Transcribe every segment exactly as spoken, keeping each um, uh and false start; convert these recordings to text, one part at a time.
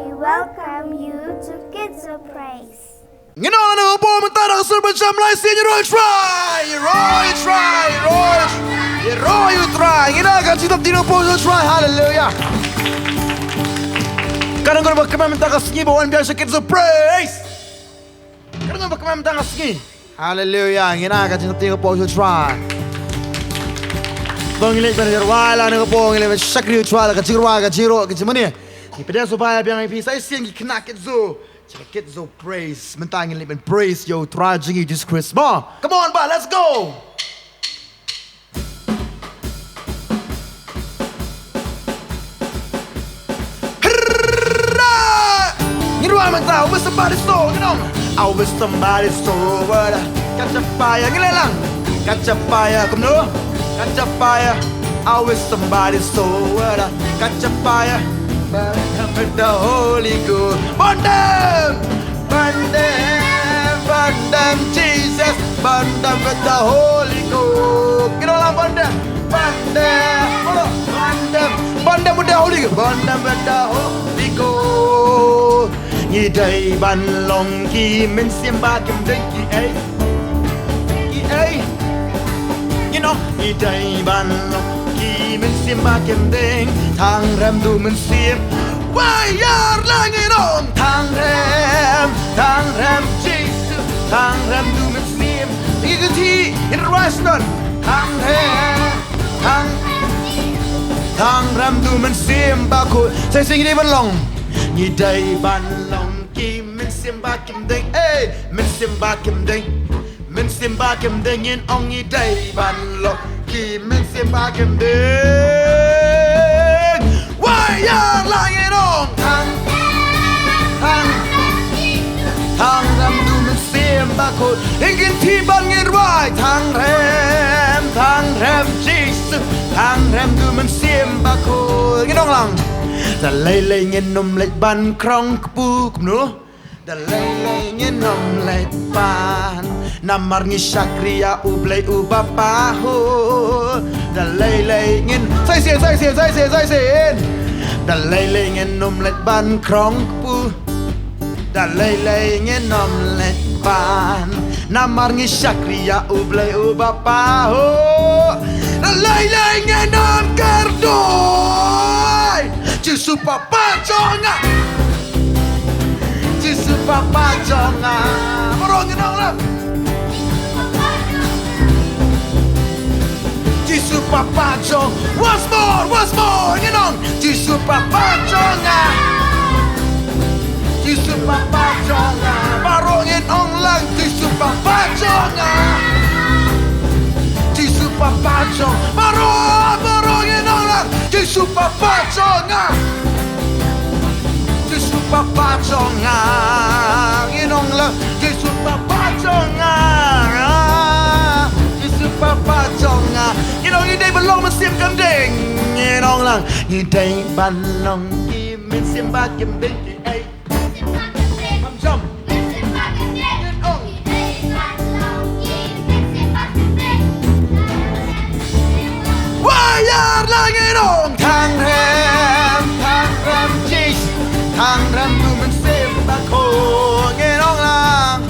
We welcome you to Kids of Praise. Ngin ong na ka por mynta da ka sur ba jam lai sien, ïaroh u Trai, ïaroh u Trai, ïaroh u Trai, ïaroh u Trai. Ngin ong ka jingtip ïa u Trai. Haleluya. Ka nongkynmaw mynta ka sngi ba wan biang sha Kids of Praise. Ka nongkynmaw mynta ka sngi. Haleluya. Ngin ong ka jingtip ïa u Trai. To ngin leit ban rwai la na ka por, ngin leit ban shakri ïa u Trai la ka jingrwai, ka jingïaroh, ka jingmane. Ngi pdiang sngewbha ïa biang ïa phi sa shisien ki khynnah Kids of Praise. Mynta ngin leit ban praise ïa u Trai jong ngi Jesus Christ. Mo, come on, ba, let's go. Hurrah! Ngin rwai mynta, with somebody so, you know. I wish somebody so what I catch a fire. Ngin leit lang. Catch a fire, kumno? Catch a fire. I wish somebody so what I catch a fire. Burn them with the Holy Ghost. Burn them! Burn them, burn them, Jesus. Burn them with the Holy Ghost. Ngin ong lang, burn them, burn them. Hold on. Burn them, burn them with the Holy Ghost. Burn them with the Holy Ghost. Ngi dei ban long ki mynsiem ba kim dei, kiei kiei. Ngin ong ngi dei ban long ki mynsiem ba kim dei. Thang rem duh mynsiem. Wai ïar lang, ngin ong thang rem, thang rem Jisu, thang rem duh mynsiem. Ngi kynti, ngin rwai shen. Thang rem, thang, thang rem duh mynsiem bakhuid. Sa shisien ngi dei ban long, ngi dei ban long ki mynsiem ba kim dei, eh, mynsiem ba kim dei. Mynsiem ba kim dei, ngin ong ngi dei ban long ki mynsiem ba kim dei. Wai ïar lang, ngin ong thang, thang, thang rem duh mynsiem bakhuid. Ngi kynti bad ngin rwai, thang rem, thang rem Jisu, thang rem duh mynsiem bakhuid. Ngin ong lang. Da lei lei ngin ym leit ban krong kpu, kumno? Da lei lei ngin ym leit ban, namar ngi shakri ïa U Blei uba pahuh. Da lei lei ngin, sa shisien, sa shisien, sa shisien, sa shisien. Da lei lei ngin ym leit ban krong kpu. Da lei lei ngin ym leit ban, namar ngi shakri ïa U Blei uba pahuh. Da lei lei ngin ym kyrduh. Jisu Papa jong nga. Jisu Papa jong nga. Baroh ngin ong lang. Jisu Papa jong. Once more, once more. Ngin ong Jisu Papa jong nga. Jisu Papa jong nga. Baroh ngin ong lang Jisu Papa jong nga. Jisu Papa jong. Baroh, baroh ngin ong lang Jisu Papa jong nga. Jisu Papa jong nga. Ngin ong lang Jisu Papa jong nga. Jisu Papa jong nga. Ngin ong ngi dei ban long mynsiem kam dei. Ngin ong lang ngi dei ban long ki mynsiem ba kim dei, kiei. Pam jam. Ngin ong. Wai ïar lang, ngin ong thang rem, thang rem Jisu, thang rem duh mynsiem bakhuid. Ngin ong lang.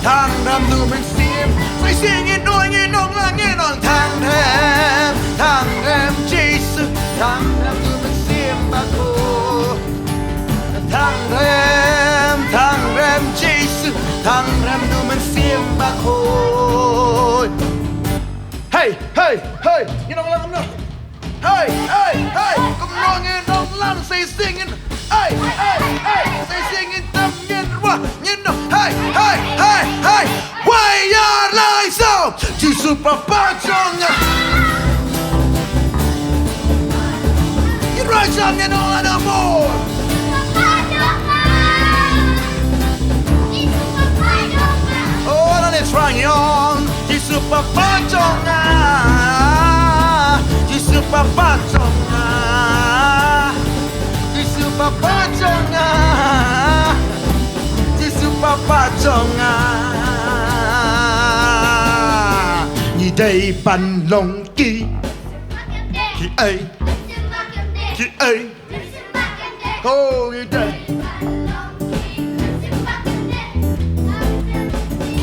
Thang rem duh mynsiem. Sa shisien ngin ong, ngin ong lang, ngin ong thang rem, thang rem Jisu, thang rem duh mynsiem bakhuid. Thang rem, thang rem Jisu, thang rem duh mynsiem bakhuid. Hey, hey, hey, ngin ong lang kumno? Hey, hey, hey, kumno ngin ong lang, sa shisien ngin. Hey, hey, hey, sa shisien ngin tam, ngin rwai, ngin ong. Hey, hey, hey, hey. Wai ïar lang, so Jisu Papa jong nga. Ngin rwai sha, ngin ong la da mo. Oh, la ne trang yong. Jisu Papa jong nga. Jisu Papa jong nga. Jisu Papa jong nga. Jisu Papa jong nga. Ngi dei ban long ki, kiei, kiei, Oh, ngi dei.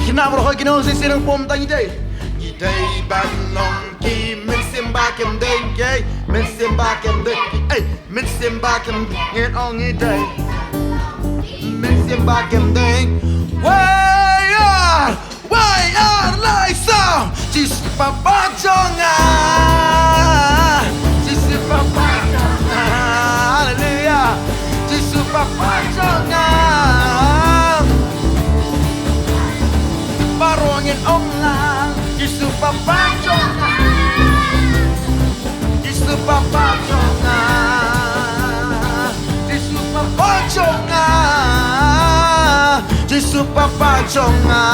Kine baroh ki nong shisien, pom tang ngi dei. Ngi dei ban long ki mynsiem ba kem dei, ki mynsiem ba kem dei. Ei, mynsiem ba kem dei, ngi ong ngi dei. Mynsiem ba kem dei. Wei ar, wei ar lai saw. Jisu Papa jong nga. Jisu Papa jong nga. Haleluya. Jisu Papa jong nga. Baroh ngin ong lang. Jisu Papa jong nga. Jisu Papa jong nga. Jisu Papa jong nga. Jisu Papa jong nga.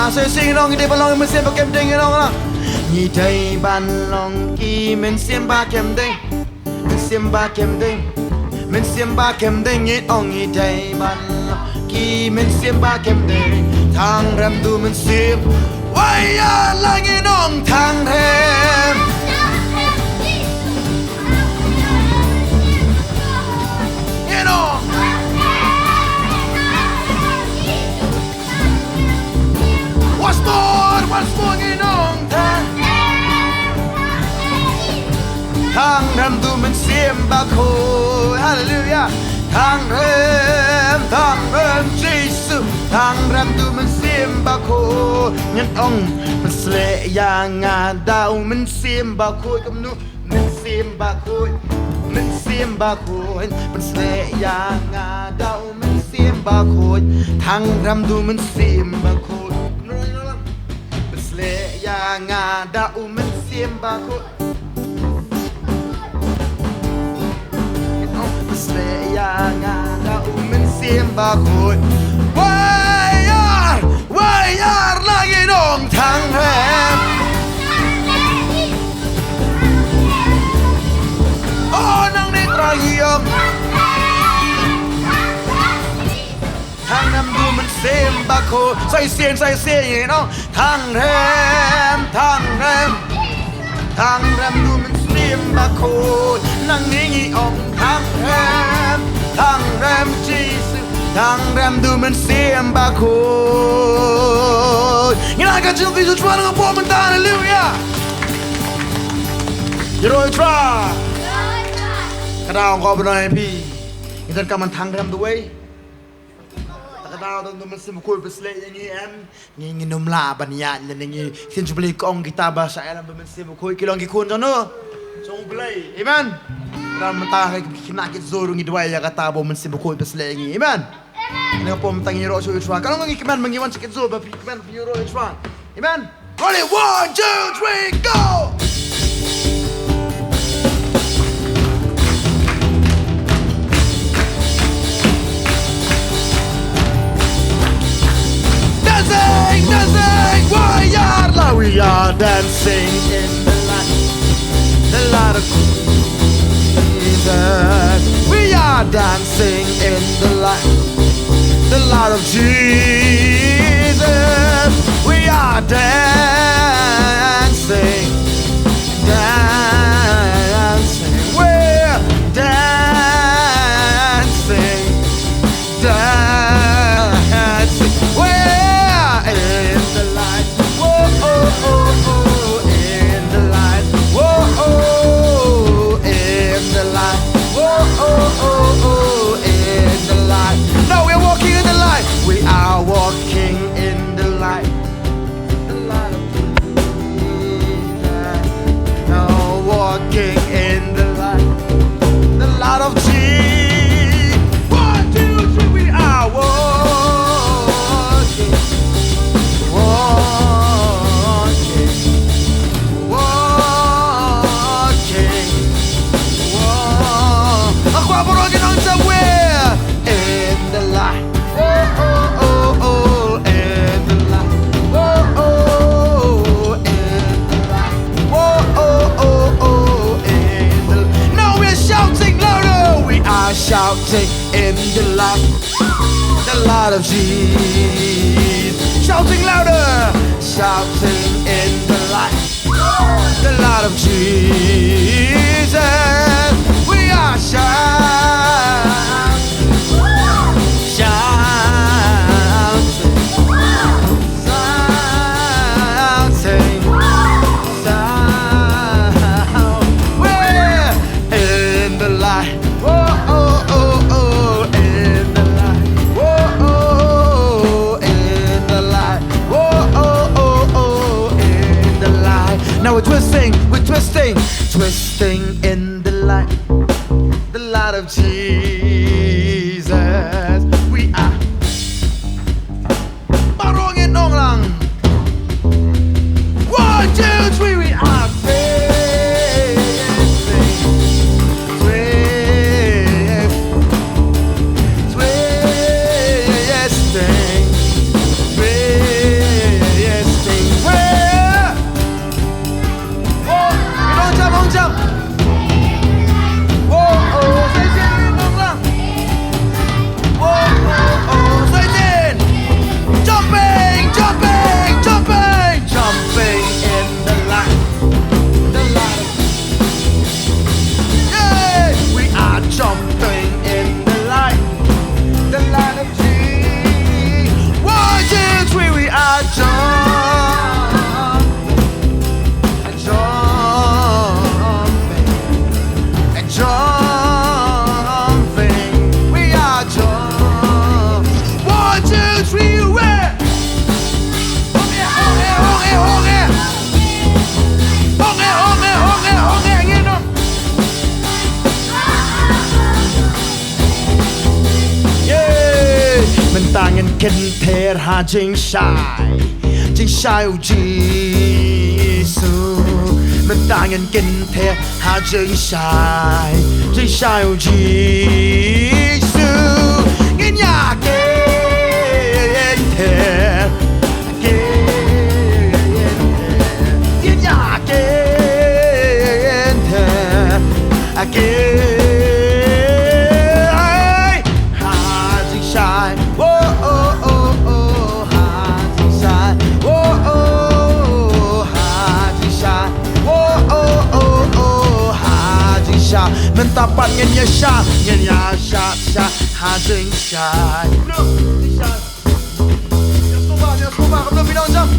Sa shisien ngi dei ban long mynsiem ba kem dei, ngi ong lang. Ngi dei ban long ki mynsiem ba kem dei. Mynsiem ba kem dei. Mynsiem ba kem dei, ngi ong ngi dei ban long ki mynsiem ba kem dei. Tang rem du mynsiem. Wei ar lai ngi ong tang rem. Ngi ong. Once more, once more, ngi ong tang. Tang rem du mynsiem bakhuid. Haleluya. Tang rem, tang rem Jisu. Tang rem du mynsiem bakhuid. Ngin ong, pynshlur ïa nga da u mynsiem bakhuid. Kumno? Mynsiem bakhuid, mynsiem bakhuid, pynshlur ïa nga da u mynsiem bakhuid. Tang rem du mynsiem bakhuid. Pynshlur ïa nga da u mynsiem bakhuid. Pynshlur ïa nga da u mynsiem bakhuid. Wei ar, wei ar lai ngi ong tang rem. Oh, nangne Trai ïong. Tang rem du mynsiem bakhuid. Sa shisien, sa shisien, you know. Tang rem, tang rem. Tang rem du mynsiem bakhuid. Nangne ngi ong tang rem, tang rem Jisu. Tang rem du mynsiem bakhuid. Ngin ai ka jingkyrkhu ïa u Trai, ngan pom mynta, haleluya. Ïaroh ïa u Trai. Ka daw ko ba nang ïa phi. Ngi donkam ban tang rem duwai. Ka daw don du mynsiem bakhuid pynshlur ïa ngi em. Ngi, ngin ym lah ban ïaid lane ngi, ktien jong U Blei ka ong kita ba shah ïalam bad mynsiem bakhuid ki long ki khun jong no, jong U Blei. Amen. Ka daw mynta ha ki khynnah ki kjat ruh ngi duwai ïa kata ba u mynsiem bakhuid pynshlur ïa ngi. Amen. Ngi pom tang ïaroh sha u Trai. Ka long ngi kmen ba ngi wan sha ki kjat ba phi kmen ba ïaroh ïa u Trai. Amen. Ready, one, two, three, go! Dancing, dancing, we are la-, we are dancing in the light, the light of Jesus. We are dancing in the light, the light of Jesus. We are dancing, dancing, we're dancing, dancing. We're in the light. Whoa, oh, oh, oh, in the light. Whoa, oh, oh, in the light. Whoa, oh, oh, oh, in the light. No, we're walking in the light. We are walking in the light. The light of Jesus. Now walking in the light. The light of Jesus. One, two, three, we are walking. Walking. Walking. Walking. Akwa boro ki nong somewhere. In the light. Whoa, oh, oh, oh, in the light. Whoa, oh, oh, oh, in the light. Whoa, oh, oh, oh, in the light. Now we're shouting louder. We are shouting in the light. The light of Jesus. Shouting louder. Shouting in the light. The light of Jesus, we are shining. Ngin kynther ha jingshai, jingshai u Jisu. Mynta ngin kynther ha jingshai, jingshai u Jisu. Ngin ïa kynther, kynther. Ngin ïa kynther, kynther. Ha jingshai, oh, oh, oh, oh, ha jingshai, oh, oh, ha jingshai, oh, oh, oh, oh, ha jingshai. Mynta pat ngin ïa shad, ngin ïa shad, shad ha jingshai. Let's go back, let's go back, let's go back.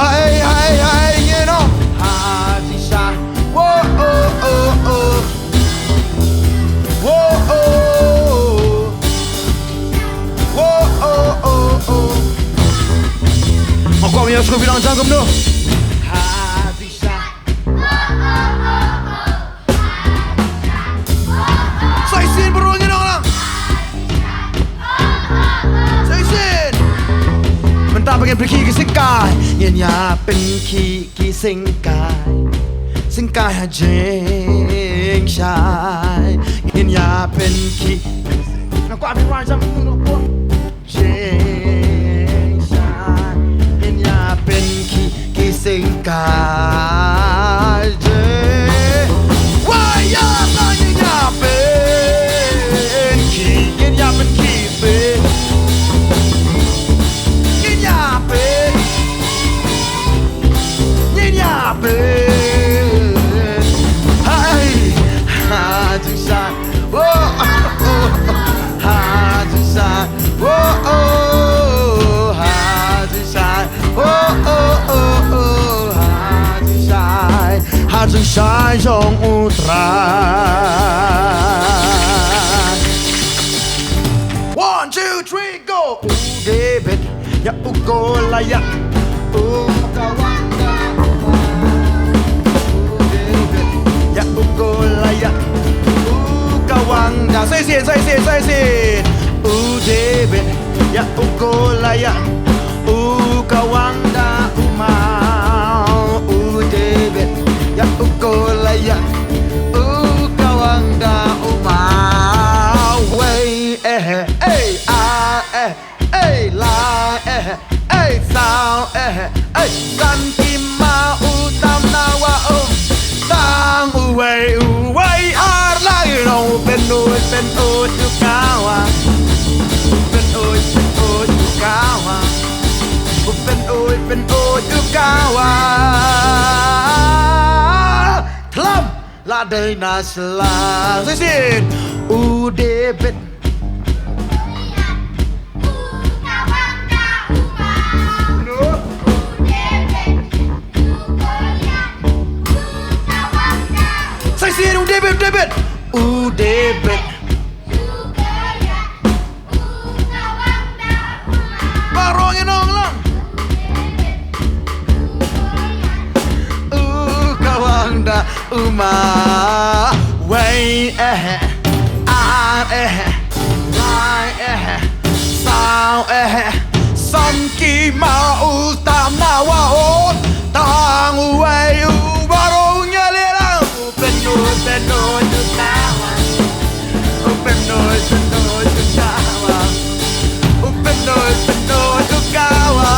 Hey, hey, hey, you know. Whoa, oh, oh, oh. Whoa, oh, oh, oh. Whoa, oh, oh, oh. Nga kwah ban ïa sngewbha bilang jam kumno. Sa shisien baroh ngin ong lang. Sa shisien. Mynta ba ngin pynkhih ki syngkai, ngin ïa pynkhih ki syngkai, syngkai ha jingshai. Ngin ïa pynkhih. Nga kwah ban wan jam kumno. Jingshai. Ngin ïa pynkhih ki syngkai. Wai ïa ngin ïa pynkhih, ngin ïa pynkhih. Ngin ïa pynkhih. Ngin ïa pynkhih. Hai, ha jingshai. Oh, oh, oh, oh. Ha jingshai. Oh, oh, ha jingshai. Oh, oh, oh, oh, ha jingshai. Ha jingshai jong U Trai. One, two, three, go. U David ïa u Goliath, u kawang da u maw. U David ïa u Goliath, u kawang da. Sa shisien, sa shisien, sa shisien. U David ïa u Goliath, u kawang da u maw. U David ïa u Goliath, u kawang da u maw. Wei eh eh ah eh. Ei la eh, ei saw eh, ei san ki maw u tam na wa um. Tang uwei uwei ar lai rong u pynduh pynduh u kawa. U pynduh pynduh u kawa. U pynduh pynduh u kawa. Tlam la dei na sla. Sa shisien u David. Sa shisien u David, u David. U David. Baroh ngin ong lang. U kawang da u maw. Wei eh, ar eh, lai eh, saw eh, san ki maw u tam na wa un. Tang uwei u baroh ngi leh lang. U pynduh pynduh u kawa. U pynduh pynduh u kawa. U pynduh pynduh u kawa.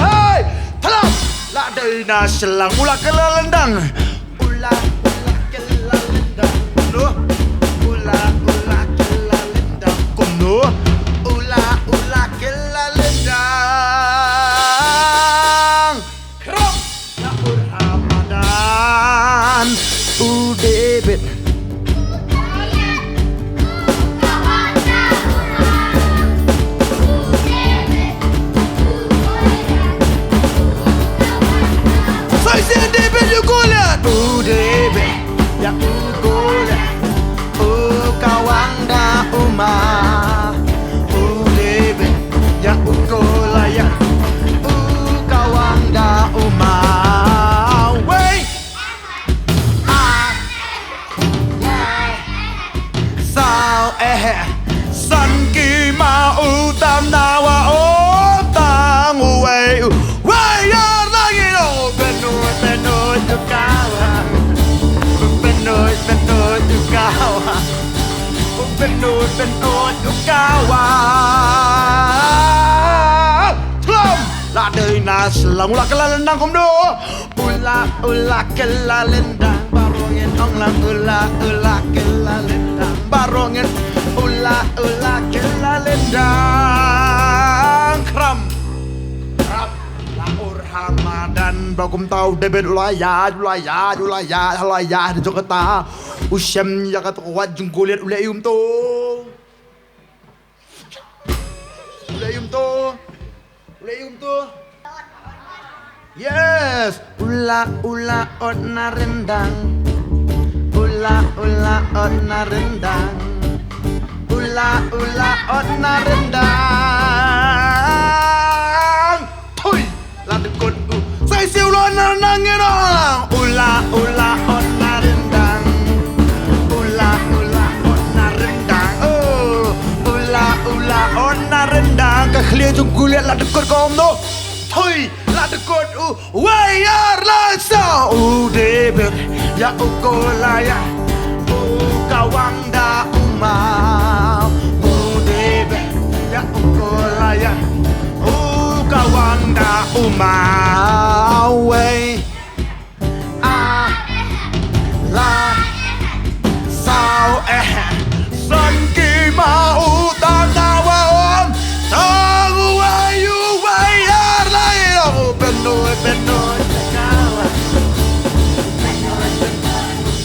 Hey! Tlam! La dei na sla. U la kylla lyndang. U la, u la kylla lyndang. Kumno? U la, u la kylla lyndang. Kumno? U la, u la kylla lyndang. Khrong na ur ha madan u David. Sa shisien David ïa u Goliath. U David ïa u Goliath. San ki ma u tam na wa o tang u wei u wei ya la ngi no. Benoi benoi u kawa. Benoi benoi u kawa. Benoi benoi u kawa. Tlam la dei na slang u la ka la lendang kumno. U la u la ka la lendang baroh ngin ong lang u la u la ka la lendang baroh ngin u la u la ka la lendang. Kram kram la ur Hamadan ba kumta u David u la ïaid u la ïaid u la ïaid ha la ïaid jong kata u shem ïa kata ka wat jong Goliath u leh ïa um to. U leh ïa um to. U leh ïa um to. Yes. U la u la ot na rendang. U la u la ot na rendang. U la u la ot na rendang. Thui. La dkut u. Sa shisien u la ot na rendang ngi no. U la u la ot na rendang. U la u la ot na rendang. Oh. U la u la ot na rendang. Ka khlieh jong Goliath la dkut kumno. Thui la dkut u. Wei ar la sa u David ïa u Goliath. U kawang da u maw. U David ïa u Goliath. U kawang da u maw. Wei a la saw eh. San ki ma u tang na wa om. Tang u wei u wei ar la i o. Benoi benoi kawa.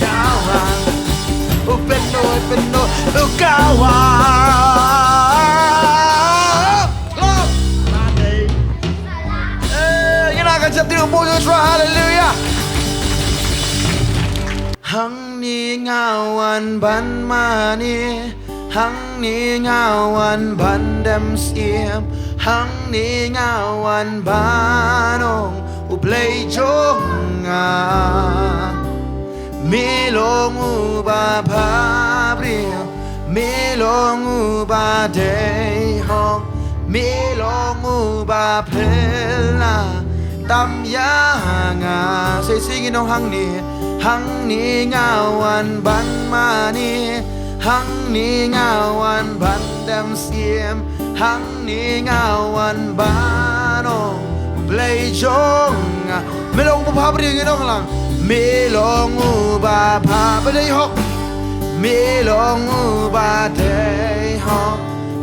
Kawa. U benoi benoi u kawa. Love. Eh, ngin ïa ka jam dei u Moses ra, hallelujah. Hangne nga wan ban mane, hangne nga wan ban dem syiem, hangne nga wan ban ong U Blei jong nga. Me long uba bhabriew, me long uba dei hok, me long uba phylla tam ïa nga. Sa shisien ngin ong hangne, hangne nga wan ban mane, hangne nga wan ban dem syiem, hangne nga wan ban ong U Blei jong nga. Me long uba bhabriew ngin ong lang. Me long uba bhabriew hok. Me long uba dei hok.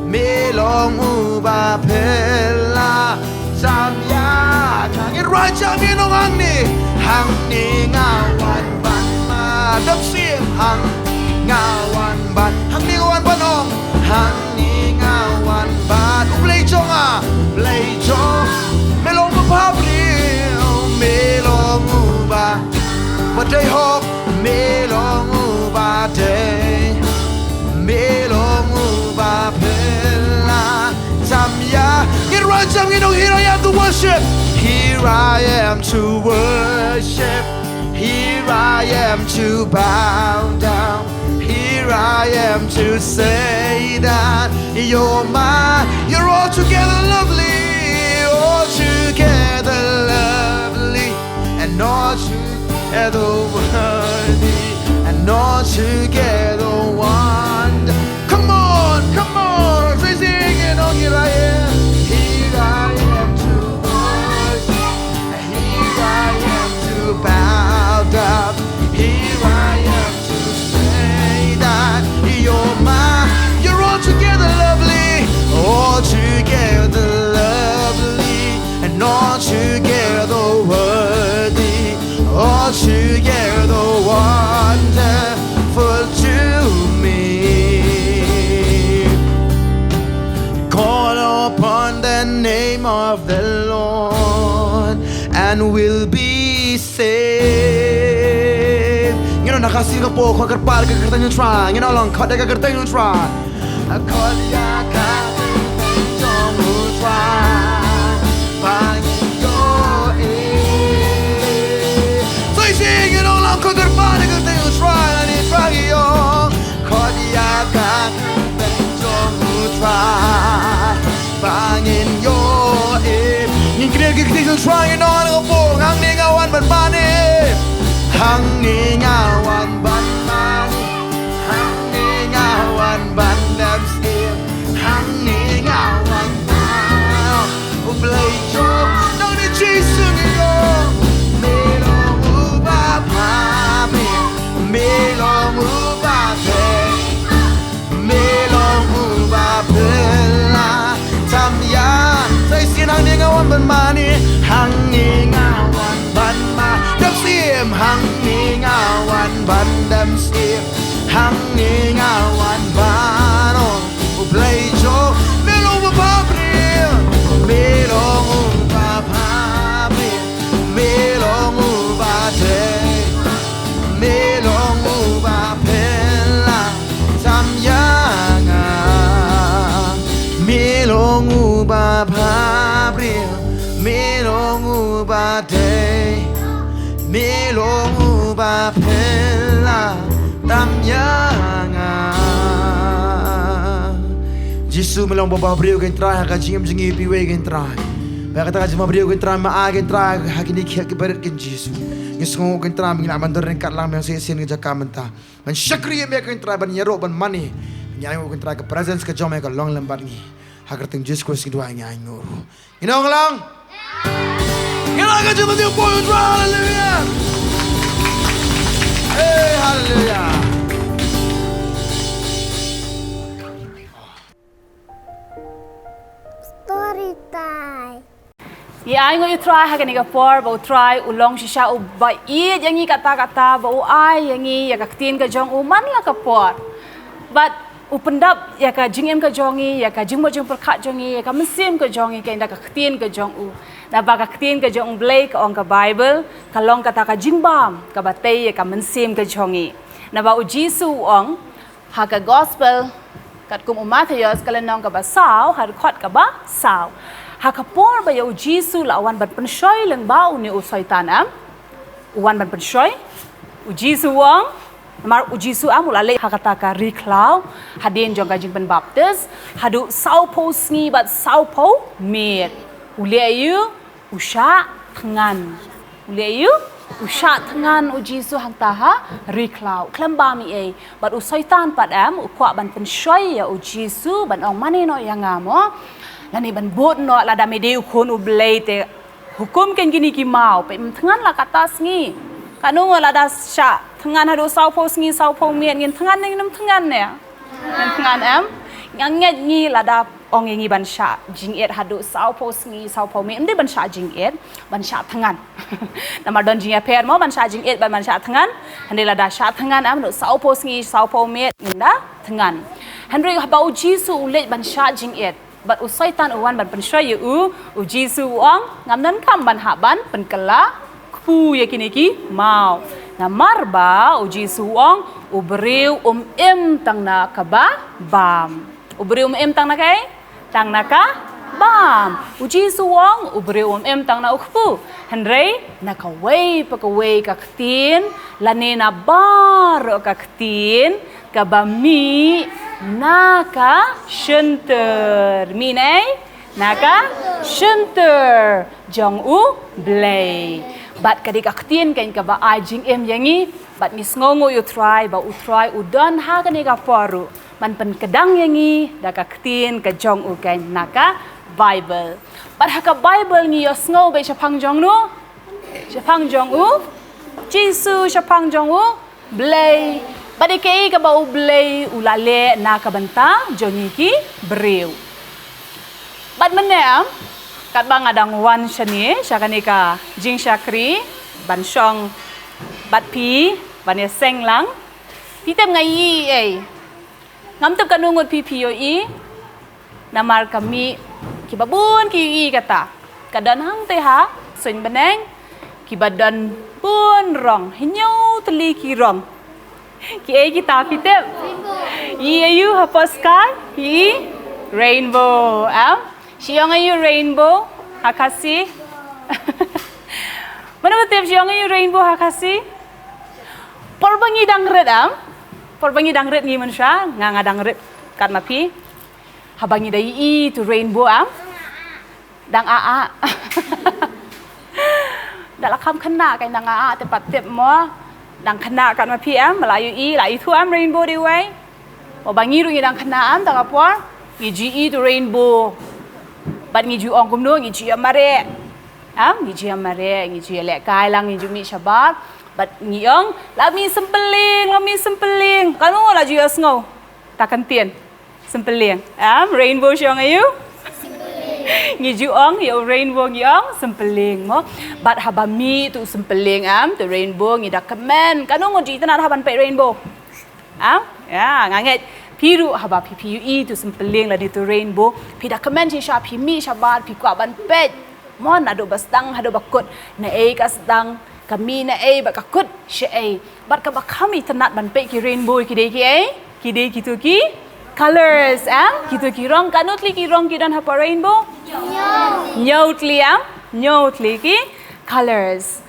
Me long uba phylla tam ïa nga. Ngin rwai jam ngin ong hangne. Hangne nga wan ban ma dem syiem hangne nga wan ban. Hangne nga wan ban ong. Hangne nga wan ban U Blei jong nga, Blei jong. Me long uba bhabriew, me long uba, uba dei hok, me long uba dei, me long uba phylla tam ïa. Ngin rwai jam ngin ong, here I am to worship, here I am to worship. Here I am to bow down. Here I am to say that you're my, you're altogether lovely, altogether lovely, and altogether worthy, and altogether wonderful. Come on, come on, say, sing it on, here I am, here I am to worship. Here I am to bow down. Here I am to say that you're my, you're altogether lovely, altogether lovely, and altogether worthy, altogether wonderful to me. Call upon the name of the Lord and will be saved. Ngin ong na ka sir ka por, khot kyrpad ïa ka kyrteng U Trai. Ngin ong lang, khot ïa ka kyrteng U Trai. Khot ïa ka kyrteng jong U Trai. Ba ngin ïoh eh. Sa shisien ngin ong lang, khot kyrpad ïa ka kyrteng U Trai. Lane ba ngin ïoh. Khot ïa ka kyrteng Shuwa ïa nong nang po, hangne nga wan ban mane. Hangne nga wan ban mane. Hangne nga wan ban dam siem. Hangne nga wan ban. U Blei jong nang ne Jisu ngi long. Me long uba pame. Me long uba pame. Me long uba pela tam ïa. Sa shisien hangne nga wan ban mane, hangne nga wan ban ma. Dam siem, hangne nga wan ban dam siem. Hangne nga wan ban ong U Blei jong. Me long uba pame. Me long uba pame. Me long uba dei. Me long uba pela tam ïa nga. Me long uba pame. Me long uba dei. Me long uba pela tam ïa nga. Jisu me long uba briew keiñ Trai ha ka jingim jong ngi iwei iwei keiñ Trai. Ba kata ka jingim briew keiñ Trai ma ai keiñ Trai ha kine ki heh ki barit keiñ Jisu. Ngi sngew keiñ Trai ba ngi lah ban don ryngkat lang biang sa shisien ka jaka mynta. Ban shakri ïa me keiñ Trai ban ïaroh ban mane. Ngi ainguh keiñ Trai ka presence ka jong me ka long lem bad ngi. Ha ka kyrteng Jisu Khrist ngi duwai ngi ainguh. Ngi ong lang. Ngi la ka jingmut ïa u Blei, haleluya. Hey, haleluya. Story time. Ngi ainguh ïa u Trai ha kane ka por ba u Trai u long shisha uba ïeit ïa ngi katta katta, ba u ai ïa ngi ïa ka ktien ka jong u man la ka por. Bad u pyndap ïa ka jingim ka jong ngi, ïa ka jingmut jingpyrkhat jong ngi, ïa ka mynsiem ka jong ngi keiñ da ka ktien ka jong u. Naba ka ktien ka jong u Blei ka ong ka Baibl ka long kata ka jingbam kaba tei ïa ka mynsiem ka jong ngi. Naba u Jisu u ong ha ka Gospel katkum u Mathaios ka lynnong kaba saw, ha dkhot kaba saw. Ha ka por ba ïa u Jisu la wan ban pynshoi lyngba une u Soitan, em, u wan ban pynshoi. U Jisu u ong, namar u Jisu, em, u la leit ha kata ka ri khlaw hadien jong ka jingpynbaptis haduh sawphew sngi bad sawphew miet. U leh aïu? U shah thngan. U leh aïu? U shah thngan u Jisu hangta ha ri khlaw. Khlem bam ei ei. Bad u Soitan pat, em, u kwah ban pynshoi ïa u Jisu ban ong mane noh ïa nga mo. Lane ban bud noh, lada me dei u Khun u Blei te hukum keiñ kine ki maw, peit ym thngan la katta sngi. Katno ngut lada shah thngan haduh sawphew sngi sawphew miet, ngin thngan ne ngin ym thngan ne? Ngin thngan, em? Nga ngeit ngi lada ong ïa ngi ban shah jingit haduh sawphew sngi sawphew miet, ym dei ban shah jingit, ban shah thngan. Namar don jingïapher mo ban shah jingit bad ban shah thngan. Hynrei lada shah thngan, em, haduh sawphew sngi sawphew miet ngin da thngan. Hynrei haba u Jisu u leit ban shah jingit bad u Soitan u wan ban pynshoi ïa u, u Jisu u ong, ngam donkam ban hap ban pynkylla kpu ïa kine ki maw. Namar ba u Jisu u ong, u briew um im tang na kaba bam. U briew um im tang na kaei? Tang na ka bam. U Jisu u ong, u briew um im tang na u kpu. Hynrei na kawei pa kawei ka ktien, lane na baroh ka ktien kaba mih na ka shyntur. Mih na ei? Na ka shyntur jong u Blei. Bad ka dei ka ktien keiñ kaba ai jingim ïa ngi, bad ngi sngewnguh ïa u Trai ba u Trai u don ha kane ka por ruh ban pynkdang ïa ngi da ka ktien ka jong u keiñ na ka Baibl. Bad ha ka Baibl ngi ïohsngew beit shaphang jong no? Shaphang jong u Jisu, shaphang jong u Blei. Bad ïa kaei kaba u Blei u la leh na ka bynta jong ngi ki briew. Bad mynne, katba nga dang wan shane sha kane ka jingshakri ban shong bad phi, ban ïaseng lang, phi tip nga ïohi ei? Ngam tip katno ngut phi phi ïohi. Namar ka mih kiba bun ki ïohi kata. Ka don hangtei ha suiñ bneng kiba don bun rong, hynñiew tylli ki rong. Kiei kita phi tip? Ïohi aïu ha poskar? Ïohi rainbow, em? Shu ong aïu rainbow ha Khasi? Mano ba tip shu ong aïu rainbow ha Khasi? Por ba ngi dang rit, em? Por ba ngi dang rit ngi mynshuwa, nga nga dang rit kat ma phi. Haba ngi da ïohi tu rainbow, em? Dang ah ah. Da la kham khynnah ka, nang a te pat tip mo. Dang khynnah kat ma phi em, la ïohi, la ithuh em rainbow dei wei. Mo ba ngi ruh ngi dang khynnah em, ta ka por ngi ju i tu rainbow. Bad ngi ju ong kumno, ngi ju ïa mareh. Em, ngi ju ïa mareh, ngi ju ïa lehkai lang, ngi ju mih shabar. Bad ngi ong, la mih sympeling, la mih sympeling. Kano la ju ïa sngew? Ta kyntien. Sympeling. Em, rainbow shong aïu? Ngi ju ong, ïa u rainbow ngi ong, sympeling mo. Bad haba mih tu sympeling em, tu rainbow ngi da kmen. Kano ngut ju itynnad haba peit rainbow? Em? Ïa, nga ngeit phi ruh haba phi, phi ïohi tu sympeling lane tu rainbow, phi da kmen shisha, phi mih shabar, phi kwah ban peit. Mo, naduh ba sdang haduh ba kut, naei ka sdang, ka mih naei bad ka kut shaei. Bad kaba kham itynnad ban peit ki rainbow ki dei kiei? Ki dei kitu ki colors, em? Kitu ki rong, kano tylli ki rong ki don hapoh rainbow? Hynñiew tylli, em? Hynñiew tylli ki colors.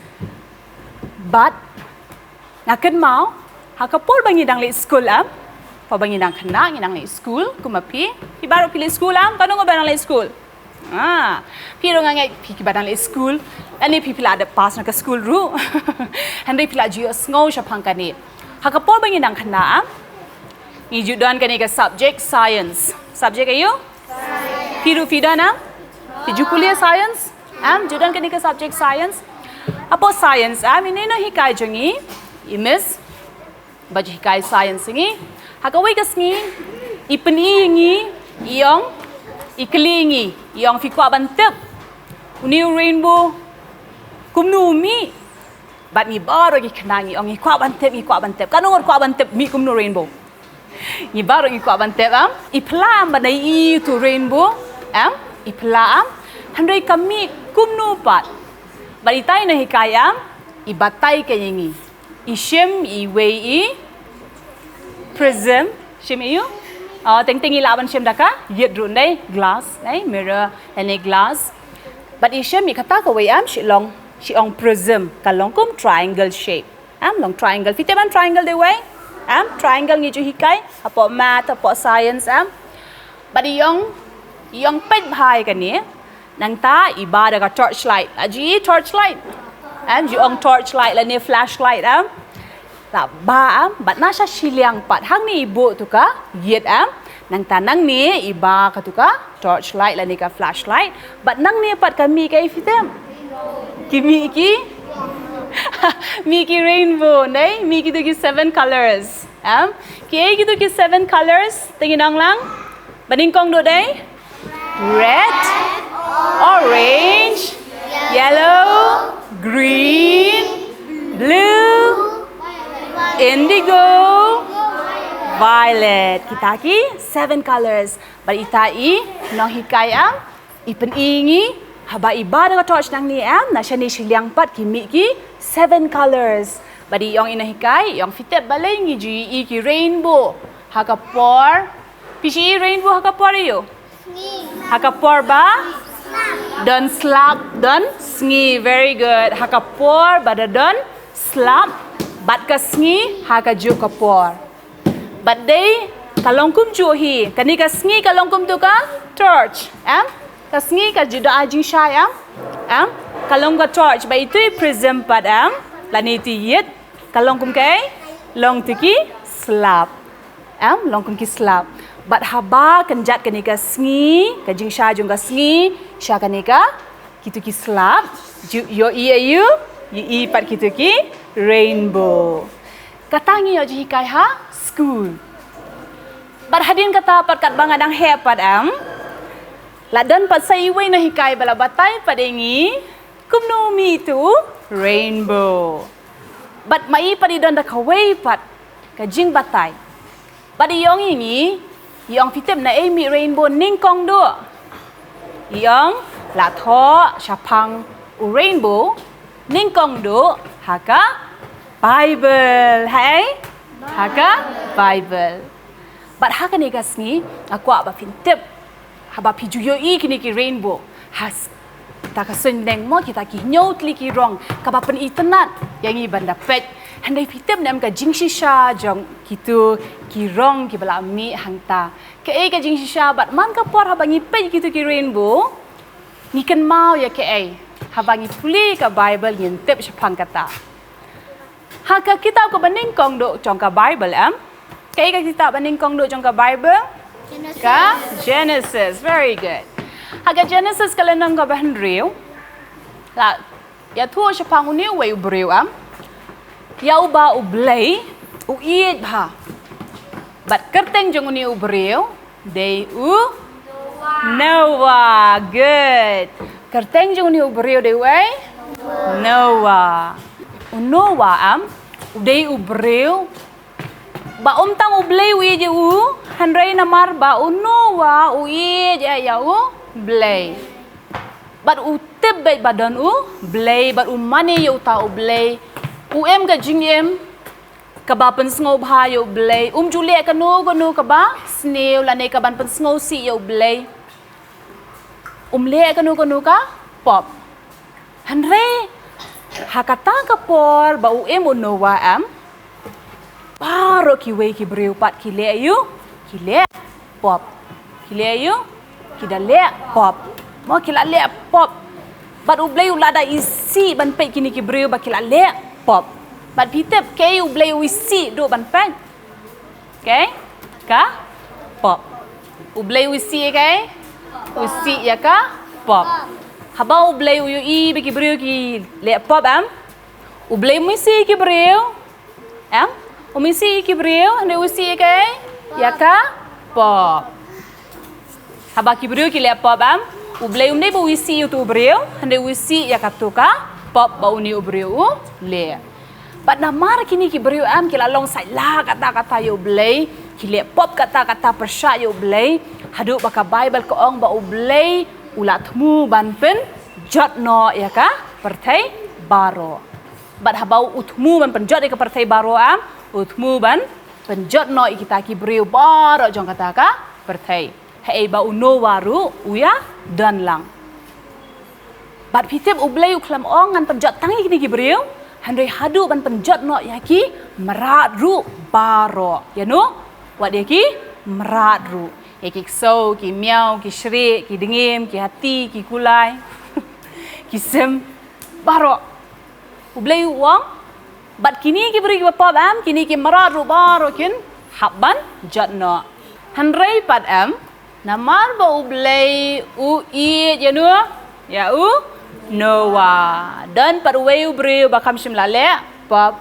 Bad nga kynmaw, ha ka por ba ngi dang leit skul em, por ba ngi dang khynnah ngi dang leit skul, kum ma phi, phi baroh phi leit skul em, kano ngut ba dang leit skul? Ah, phi ruh nga ngeit phi kiba dang leit skul, lane phi phi la dep pass na ka skul ruh. Hynrei phi la ju ïohsngew shaphang kane. Ha ka por ba ngi dang khynnah em, ngi ju don kane ka subject science. Subject aïu? Phi ruh phi don em? Phi ju kuliah science? Em, ju don kane ka subject science. Hapoh science em, ine i nonghikai jong ngi, i miss ba ju hikai science ïa ngi. Ha kawei ka sngi i pyni ïa ngi, i ong, i kylli ïa ngi, i ong phi kwah ban tip une u rainbow kumno u mih? Bad ngi baroh ki khynnah ngi ong ngi kwah ban tip, ngi kwah ban tip. Kano ngut kwah ban tip mih kumno rainbow? Ngi baroh ngi kwah ban tip em. I pla em ba dei i tu rainbow em, i pla em. Hynrei ka mih kumno pat? Bad itai i nonghikai em, i batai ka ïa ngi. I shim iwei i prism, shim aïu? Oh, teng teng i lah ban shim da ka ïit ruh, dei glass, dei mirror, lane glass. Bad i shim i kata kawei em, shi long, shi ong prism, ka long kum triangle shape. Em, long triangle. Phi tip em triangle dei wei? Em, triangle ngi ju hikai hapoh math, hapoh science em. Bad i ong, i ong peit bha ïa kane. Nangta i ba da ka torchlight. La ju i torchlight? Em, ju ong torchlight lane flashlight em. La ba em, bad na sha shiliang pat hangne i buh tu ka ïit em. Nangta nangne i ba ka tu ka torchlight lane ka flashlight. Bad nangne pat ka mih kaei, phi tip? Ki mih ki mih ki rainbow, dei? Mih kitu ki seven colors. Em? Kiei kitu ki seven colors? Te ngin ong lang. Ba nyngkong duh dei? Red, orange, yellow, green, blue, indigo, violet. Kita ki seven colors. Bad ita i nonghikai em, i pyni ïa ngi, haba i ba da ka torch nangne em, na shane shiliang pat ki mih ki seven colors. Bad i ong i nonghikai, i ong phi tip balei ngi ju i ki rainbow ha ka por. Phi ju i rainbow ha ka por aïu? Ha ka por ba don slap, don sngi. Very good. Ha ka por ba da don slap bad ka sngi ha kajuh ka por. Bad dei ka long kumjuh hi, kane ka sngi ka long kum tu ka torch, em? Ka sngi ka ju da ai jingshai, em? Em? Ka long ka torch, bad itu i prism pat, em? Lane itu i ïit ka long kum kaei? Long tu ki slap. Em, long kum ki slap. Bad haba kynjat kane ka sngi, ka jingshai jong ka sngi sha kane ka, kitu ki slap, ju ïohi aïu? Ïohi pat kitu ki rainbow. Kata ngi ïoh jinghikai ha skul. Bad hadien kata pat katba nga dang heh pat, em, la don pat sa iwei i nonghikai ba la batai pat ïa ngi kumno mih tu rainbow. Bad ma i pat i don da kawei pat ka jingbatai. Bad i ong ïa ngi, i ong phi tip naei mih rainbow nyngkong duh? I ong la thoh shaphang u rainbow nyngkong duh ha ka Bible. Haei? Ha ka Bible. Bad ha kane ka sngi nga kwah ba phin tip, haba phi ju ïohi kine ki rainbow ha s-, ta ka suiñ bneng mo, kita ki hynñiew tylli ki rong kaba pynitynnad ïa ngi ban da peit. Hynrei phi tip ne em ka jingshisha jong kitu ki rong kiba la mih hangta? Kaei ka jingshisha? Bad man ka por haba ngi peit kitu ki rainbow, ngi kynmaw ïa kaei? Haba ngi pule ka Bible ngin tip shaphang kata. Ha ka kitab kaba nyngkong duh jong ka Bible em? Kaei ka kitab ba nyngkong duh jong ka Bible? Ka Genesis. Very good. Ha ka Genesis ka lynnong kaba hynriew. La ïathuh shaphang une uwei u briew em? Ïa uba U Blei u ïeit bha. Bad kyrteng jong une u briew dei u Noah. Good. Kyrteng jong une u briew dei uei? Noah. U Noah em, u dei u briew ba um tang U Blei u ïeit ïa u, hynrei namar ba u Noah u ïeit ïa, ïa U Blei. Bad u tip beit ba don U Blei, bad u mane ïa uta U Blei. U im ka jingim kaba pynsngewbha ïa U Blei. Um ju leh kano kano kaba sniew lane kaban pynsngewsih ïa U Blei. Um leh kano kano ka pop. Hynrei ha kata ka por ba u im u Noah em, baroh kiwei ki briew pat ki leh aïu? Ki leh pop. Ki leh aïu? Ki da leh pop. Mo, ki la leh pop. Bad U Blei u la da isih ban peit kine ki briew ba ki la leh pop. Bad phi tip kaei U Blei u isih duh ban peit? Kaei? Ka pop. U Blei u isih ïa kaei? U isih ïa ka pop. Haba U Blei u ïohi ba ki briew ki leh pop em, U Blei um isih ïa ki briew em? Um isih ïa ki briew, hynrei u isih ïa kaei? Ïa ka pop. Haba ki briew ki leh pop em, U Blei um dei ba u isih ïa utu u briew, hynrei u isih ïa katu ka pop ba une u briew u leh. Bad namar kine ki briew em ki la long saila katta katta ïa U Blei, ki leh pop katta katta pyrshah ïa U Blei, haduh ba ka Bible ka ong ba U Blei u la thmu ban pynjot noh ïa ka pyrthei baroh. Bad haba u thmu ban pynjot ïa ka pyrthei baroh em, u thmu ban pynjot noh ïa kita ki briew baroh jong kata ka pyrthei. Haei ba u Noah ruh u ïadon lang. Bad phi tip U Blei u khlem ong ngan pynjot tang ïa kine ki briew, hynrei haduh ban pynjot noh ïa ki mrad ruh baroh. Ïa no? Wat ïa ki mrad ruh. Ïa ki ksew, ki miaw, ki shrieh, ki dngiem, ki hati, ki kulai, ki sim, baroh. U Blei u ong, bad kine ki briew kiba pop em, kine ki mrad ruh baroh kin hap ban jot noh. Hynrei pat em, namar ba U Blei u ïeit ïa no, ïa u Noah. Don pat uwei u briew ba kham shym la leh pop.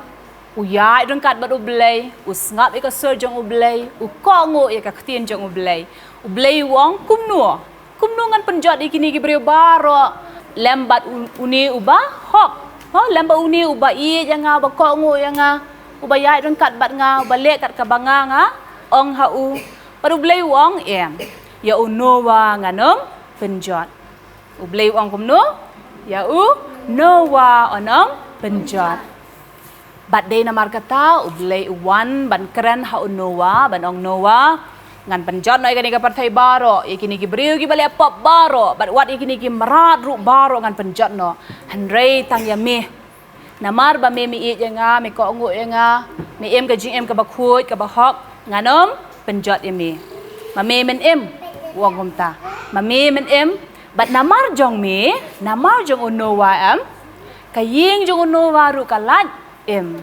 U ïaid ryngkat bad U Blei, u sngap ïa ka sur jong U Blei, u kohnguh ïa ka ktien jong U Blei. U Blei u ong kumno? Kumno ngan pynjot ïa kine ki briew baroh lem bad u-, une uba hok? Ho, lem bad une uba ïeit ïa nga, uba kohnguh ïa nga, uba ïaid ryngkat bad nga, uba leh kat kaba nga nga ong ha u. Bad U Blei u ong em, ïa u Noah ngan ym pynjot. U Blei u ong kumno? Ïa u Noah un ym pynjot. Bad dei namar kata U Blei u wan ban kren ha u Noah, ban ong Noah, ngan pynjot noh ïa kane ka pyrthei baroh, ïa kine ki briew kiba leh pop baroh, bad wat ïa kine ki mrad ruh baroh ngan pynjot noh. Hynrei tang ïa me. Namar ba me me ïeit ïa nga, me kohnguh ïa nga, me im ka jingim kaba khuid, kaba hok, ngan ym pynjot ïa me. Ma me men im, u ong kumta. Ma me men im, bad namar jong me, namar jong u Noah em, ka ïing jong u Noah ruh ka lait im.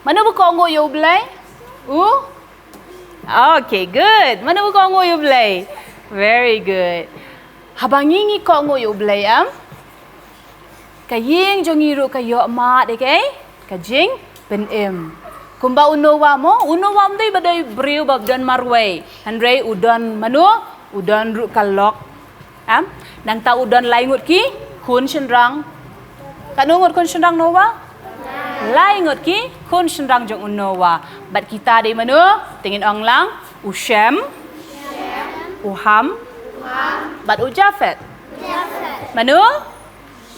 Mano ba kohnguh ïa U Blei? U? Okay, good. Mano ba kohnguh ïa U Blei? Very good. Haba ngi ngi kohnguh ïa U Blei em, ka ïing jong ngi ruh ka ïoh mad ïa kaei? Ka jingpynim. Kumba u Noah mo, u Noah um dei ba dei briew ba don marwei. Hynrei u don mano? U don ruh ka lok. Em? Nangta u don lai ngut ki khun shynrang. Katno ngut khun shynrang Noah? Lai ngut ki khun shynrang jong u Noah. Bad kita dei mano? Te ngin ong lang, u Shem, u Ham, bad u Japhet. Mano?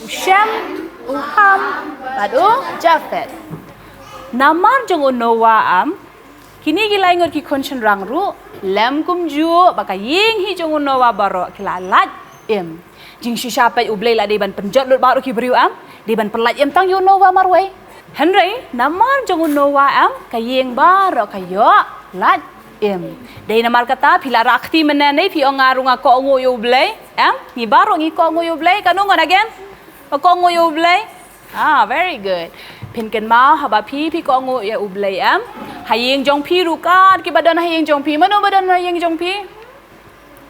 U Shem, u Ham, bad u Japhet. Namar jong u Noah em, kine ki lai ngut ki khun shynrang ruh, lem kumjuh ba ka ïing hi jong u Noah baroh ki la lait im. Jingshisha peit U Blei la dei ban pynjot lut baroh ki briew em, dei ban pynlait im tang ïa u Noah marwei. Hynrei namar jong u Noah em, ka ïing baroh ka ïoh lait Im. Dei namar kata phi la rah kti mynne ne, phi ong nga ruh nga kohnguh ïa U Blei. Em? Ngi baroh ngi kohnguh ïa U Blei. Katno ngut again ba kohnguh ïa U Blei? Ah, very good. Phin kynmaw haba phi phi kohnguh ïa U Blei, em? Ha ïing jong phi ruh kat kiba don ha ïing jong phi. Mano ba don ha ïing jong phi?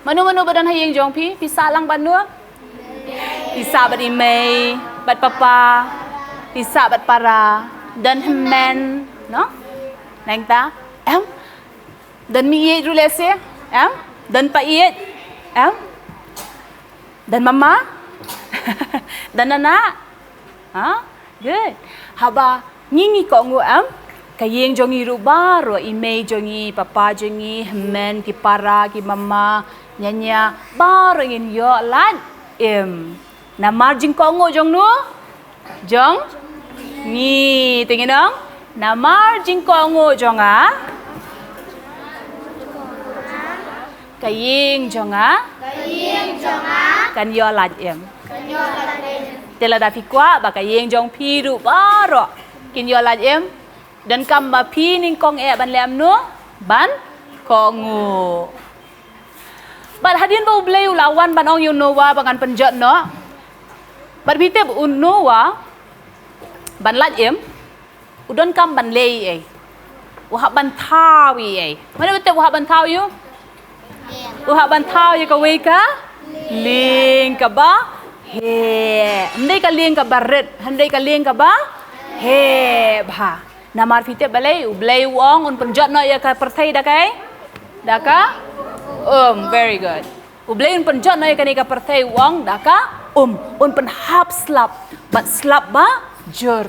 Mano mano ba don ha ïing jong phi? Phi sah lang bad no? Phi sah bad i mei, bad papa. Phi sah bad para. Don hynmen, no? Nangta, em? Don meiieit ruh lehse, em? Don paieid, em? Don mama? Don nana? Ha? Good. Haba ngi ngi kohnguh, em? Ka ïing jong ngi ruh baroh, i mei jong ngi, papa jong ngi, hynmen, ki para, ki mama, ñia ñia, baroh ngin ïoh lait im. Namar jingkohnguh jong no? Jong ngi. Te ngin ong, namar jingkohnguh jong nga, ka ïing jong nga, ka ïing jong nga, kan ïoh lait im. Kan ïoh lait im. Te lada phi kwah ba ka ïing jong phi ruh baroh kin ïoh lait im, donkam ba phi nyngkong eh ban leh kumno? Ban kohnguh. Bad hadien ba U Blei u la wan ban ong ïa u Noah ba ngan pynjot noh. Bad phi tip u Noah ban lait im, u donkam ban leh ei ei. U hap ban thaw ei ei. Mano ba tip u hap ban thaw ïa u? U hap ban thaw ïa kawei ka lieng kaba heh. Hynrei ka lieng kaba rit, hynrei ka lieng kaba heh bha. Namar phi tip balei? U Blei u ong un pynjot noh ïa ka pyrthei da kaei? Da ka um. Very good. U Blei un pynjot noh ïa kane ka pyrthei, u ong da ka um. Un pynhap slap bad slap ba jur.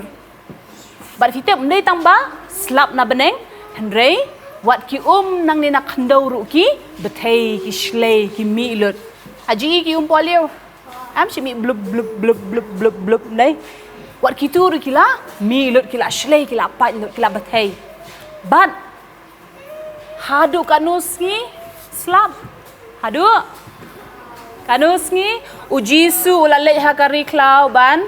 Bad phi tip, ym dei tang ba slap na bneng, hynrei wat ki um nangne na khyndew ruh ki bthei, ki shlei, ki mih lut. Ha ju i ki um pohliew? Em, shi mih blup blup blup blup blup blup, ym dei? Wat kitu ruh ki la mih lut, ki la shlei, ki la pait lut, ki la bthei. Bad haduh katno sngi slap? Haduh katno sngi? U Jisu u la leit ha ka ri khlaw ban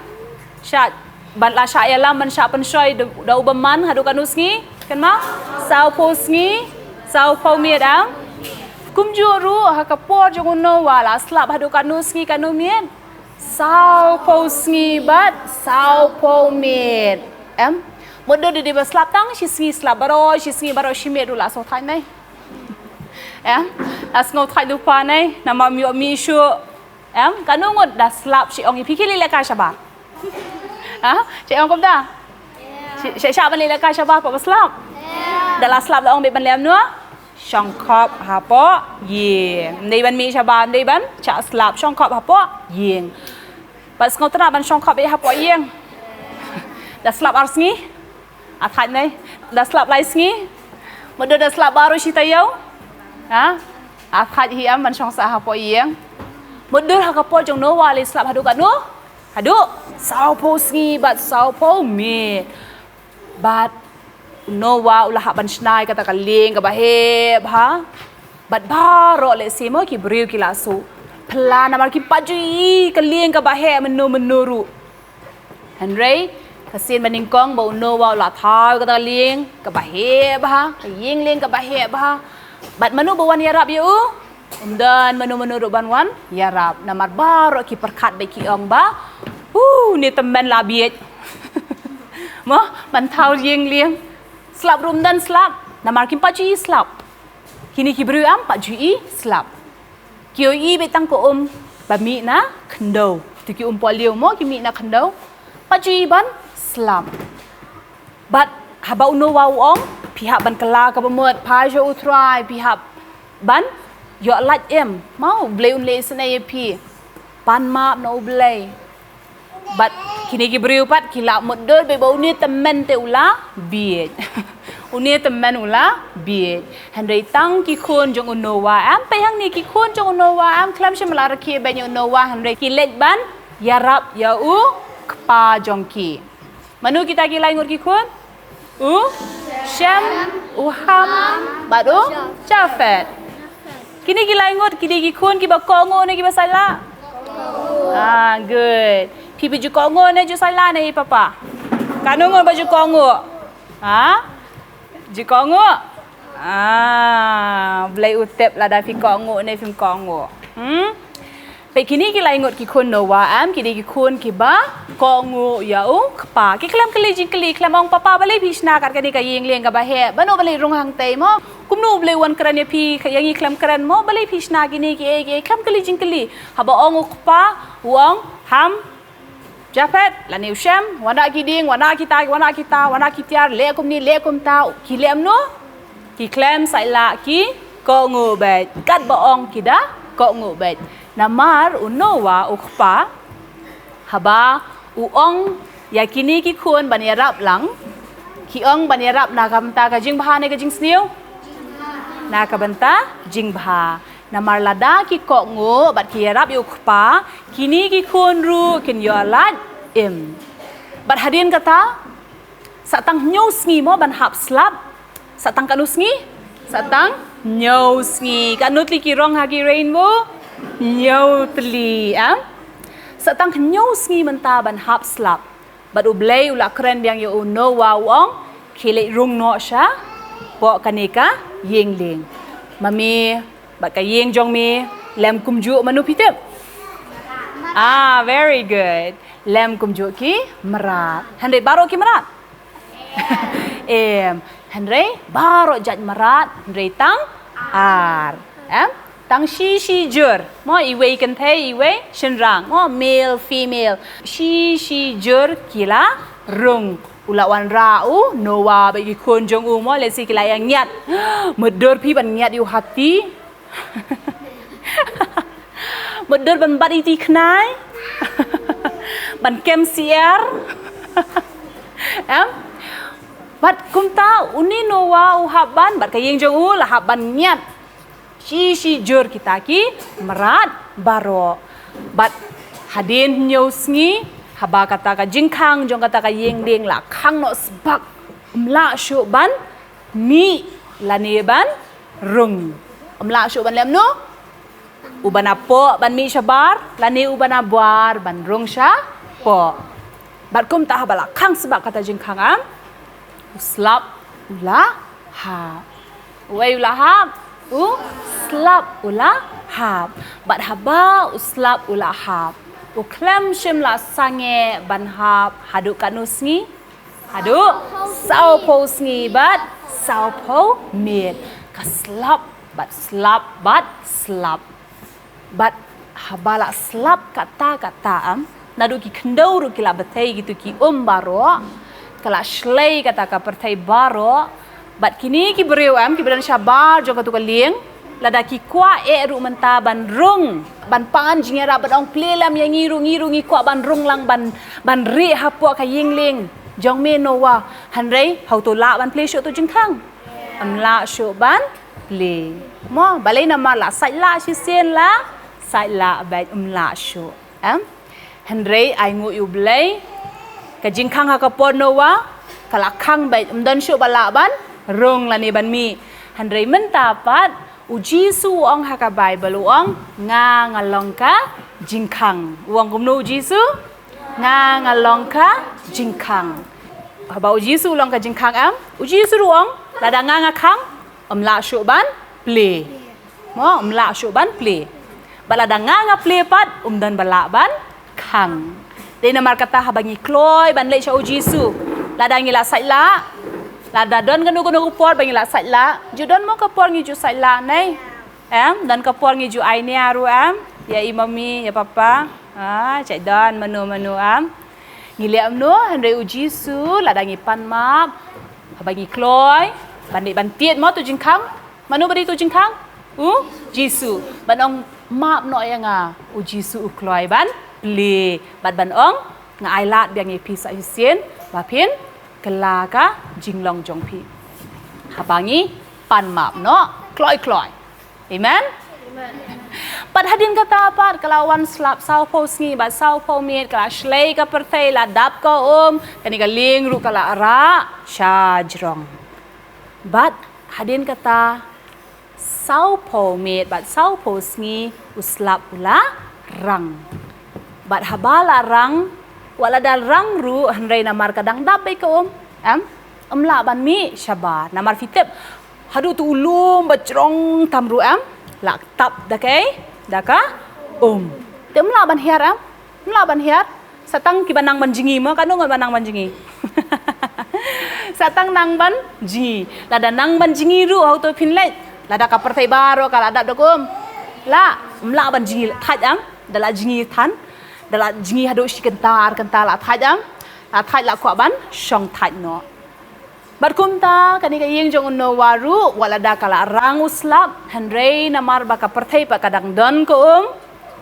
shah, ban la shah ïalam, ban shah pynshoi da, da u bymman. Haduh katno sngi? Kynmaw? Sawphew sngi, sawphew miet, em? Kumjuh ruh ha ka por jong u Noah la slap haduh katno sngi, katno miet? Sawphew sngi bad sawphew miet. Em? Mutdur da dei ba slap tang shi sngi, slap baroh shi sngi, baroh shi miet ruh la sngewthait ne? Em? La sngewthait lypa ne? Namar ym ïoh mih shuh. Em? Katno ngut da slap, shi ong ïa phi, khie leit lehkai shabar? Ha? Shi ong kumta? Shi, shi shah ban leit lehkai shabar pat ba slap? Da la slap la ong beit ban leh kumno? Shongkhop hapoh ïing. Ym dei ban mih shabar, ym dei ban shah slap, shongkhop hapoh ïing. Bad sngewtynnat ban shongkhop beit hapoh ïing. Da slap ar sngi? Ar thait ne? Da slap lai sngi? Mutdur da slap baroh shi taïew? Ha? Ar thait hi, em, ban shong sah hapoh ïing. Mutdur ha ka por jong u Noah leit slap haduh katno? Haduh sawphew sngi bad sawphew miet. Bad u Noah u la hap ban shna ïa kata ka lieng kaba heh bha. Bad baroh lehse mo ki briew ki la shu phylla namar kim pat ju ïohi ka lieng kaba heh mynno mynno ruh. Hynrei ka sien ba nyngkong ba u Noah u la thaw ïa kata ka lieng kaba heh bha, ka ïing lieng kaba heh bha. Bad mano ba wan ïarap ïa u? Ym don mano mano ruh ban wan ïarap namar baroh ki pyrkhat bad ki ong ba, "Hu, une tymmen la bieit." Mo, ban thaw ïing lieng. Slap ruh ym don slap namar kim pat ju ïohi slap. Kine ki briew em pat ju ïohi slap. Ki ïohi beit tang ka um ba mih na khyndew. Te ki um pohliew mo ki mih na khyndew. Pat ju ïohi ban slap. Bad haba u Noah u ong, phi hap ban kylla kaba mut, phai sha U Trai, phi hap ban ïoh lait im. Mo, U Blei un leh isynei ïa phi. Pan map na U Blei. Bad kine ki briew pat ki la mutdur beit ba une tymmen te u la bieit. Une tymmen u la bieit. Hynrei tang ki khun jong u Noah em, peit hangne ki khun jong u Noah em, khlem shym la rakhe beit ïa u Noah, hynrei ki leit ban ïarap ïa u kpa jong ki. Mano kita ki lai ngut ki khun? U Shem, u Ham, bad u Japhet. Kine ki lai ngut ki dei ki khun kiba kohnguh ne kiba saitlah? Ah, good. Phi ba ju kohnguh ne ju saitlah ne, i papa? Katno ngut ba ju kohnguh? Ha? Ju kohnguh? Ah, Blei u tip lada phi kohnguh ne phim kohnguh. Hmm? Peit kine ki lai ngut ki khun Noah, em, kine ki khun kiba kohnguh ïa u kpa. Ki khlem kylli jingkylli, khlem ong, "Papa, balei phi shna kat kane ka ïing lieng kaba heh? Bano balei rung hangtei mo? Kumno Blei u wan kren ïa phi, ïa ngi khlem kren mo? Balei phi shna kine kiei kiei?" Khlem kylli jingkylli. Haba ong u kpa, u ong, "Ham, Japhet, lane u Shem, wan da ki dieng, wan da kita, wan da kita, wan da ki tiar, leh kumne, leh kumta." Ki leh kumno? Ki khlem sait lah, ki kohnguh beit. Katba ong ki da kohnguh beit. Namar u Noah u kpa, haba u ong ïa kine ki khun ban ïarap lang, ki ong ban ïarap na ka bynta ka jingbha ne ka jingsniew? Na ka bynta jingbha. Namar lada ki kohnguh bad ki ïarap ïa u kpa, kine ki khun ruh kin ïoh lait im. Bad hadien kata, sa tang hynñiew sngi mo ban hap slap. Sa tang katno sngi? Sa tang hynñiew sngi. Katno tylli ki rong ha ki rainbow? Hynñiew tylli, em? Sa tang hynñiew sngi mynta ban hap slap. Bad u Blei u la kren biang ïa u Noah, u ong, "Khie leit rung noh shapoh kane ka ïing lieng." Ma me bad ka ïing jong me lem kumjuh, mano phi tip? Ah, very good. Lem kumjuh ki mrad. Hynrei baroh ki mrad? Em, hynrei baroh jait mrad, hynrei tang ar. Em? Tang shi shi jur. Mo, iwei kynthei, iwei shynrang. Mo, male, female. Shi shi jur ki la rung. U la wanrah u Noah bad ki khun jong u mo, lehse ki la ïa ngiat. Mutdur phi ban ngiat ïa u hati. Mutdur ban bat ïa ki khnai. Ban kem siar. Em? Bad kumta une Noah u hap ban, bad ka ïing jong u la hap ban ngiat. Shi shi jur kita ki mrad baroh. Bad hadien hynñiew sngi, haba kata ka jingkhang jong kata ka ïing lieng la khang noh sbak, ym lah shuh ban mih lane ban rung. Ym lah shuh ban leh kumno? U ban apoh ban mih shabar, lane u ban abuar ban rung shapoh. Bad kumta haba la khang sbak kata jingkhang, em, u slap u la hap. Uei u la hap? U slap u la hap. Bad haba u slap u la hap, u khlem shym la sangeh ban hap haduh katno sngi? Haduh sawphew sngi bad sawphew miet. Ka slap bad slap bad slap. Bad haba la slap kata kata, em, naduh ki khyndew ruh ki la bthei, kito ki um baroh, ka la shlei kata ka pyrthei baroh. Bad kine ki briew, em, kiba don shabar jong kato ka lieng, lada ki kwah eh ruh mynta ban rung, ban pan jingïarap, ban ong, "Plie lem ïa ngi ruh, ngi ruh ngi kwah ban rung lang, ban, ban rieh hapoh ka ïing lieng jong me Noah." Hynrei hato lah ban plie shuh to jingkhang? Ym lah shuh ban plie. Mo, balei? Namar la sait lah shisien, la sait lah beit, ym lah shuh. Em? Hynrei ainguh ïa u Blei, ka jingkhang ha ka por Noah ka la khang beit, ym don shuh ba lah ban rung lane ban mih. Hynrei mynta pat u Jisu u ong ha ka Baibl, u ong, "Nga nga long ka jingkhang." U ong kumno u Jisu? "Nga nga long ka jingkhang." Haba u Jisu u long ka jingkhang, em, u Jisu ruh u ong, "Lada nga nga khang, ym lah shuh ban plie." Mo, ym lah shuh ban plie. Bad lada nga nga plie pat, ym don ba lah ban khang. Dei namar kata haba ngi kloi ban leit sha u Jisu, lada ngi la sait lah, lada don kano kano ka por ba ngi la sait lah, ju don mo ka por ngi ju sait lah, ne? Em, don ka por ngi ju ai nia ruh, em, ïa i mami, ïa papa. Ah, ju don mano mano, em. Ngi leh kumno? Hynrei u Jisu, lada ngi pan map, haba ngi kloi ban leit ban tied mo to jingkhang, mano ba dei to jingkhang? U Jisu. Ban ong, "Map noh ïa nga." U Jisu u kloi ban plie bad ban ong, "Nga ai lad biang ïa phi sa shisien ba phin kylla ka jinglong jong phi." Haba ngi pan map noh kloi kloi. Amen. Pat hadien kata pat ka la wan slap sawphew sngi bad sawphew miet, ka la shlei ka pyrthei, la dap ka um, kane ka lieng ruh ka la rah sha jrong. Bad hadien kata sawphew miet bad sawphew sngi u slap u la rang. Bad haba la rang, wat la da rang ruh, hynrei namar ka dang dap beit ka um, em, ym lah ban mih shabar. Namar phi tip, Haduh tu u lum ba jrong tam ruh em. La tap da ka, da ka um. Te um lah ban hiar em. Um lah ban hiar. Sa tang ki ba nang ban jngi mo, katno ngut ba nang ban jngi. Sa tang nang ban jngi. Lada nang ban jngi ruh, hato phin leit? Lada ka pyrthei baroh ka la dap da ka um. La, um lah ban jngi thait em. Da la jngi than. Da la jngi haduh shi kynta ar kynta la thait em. La thait la kwah ban shong thait noh. Bad kumta, kane ka ïing jong u Noah ruh, wat lada ka la rang u slap, hynrei namar ba ka pyrthei pat ka dang don ka um,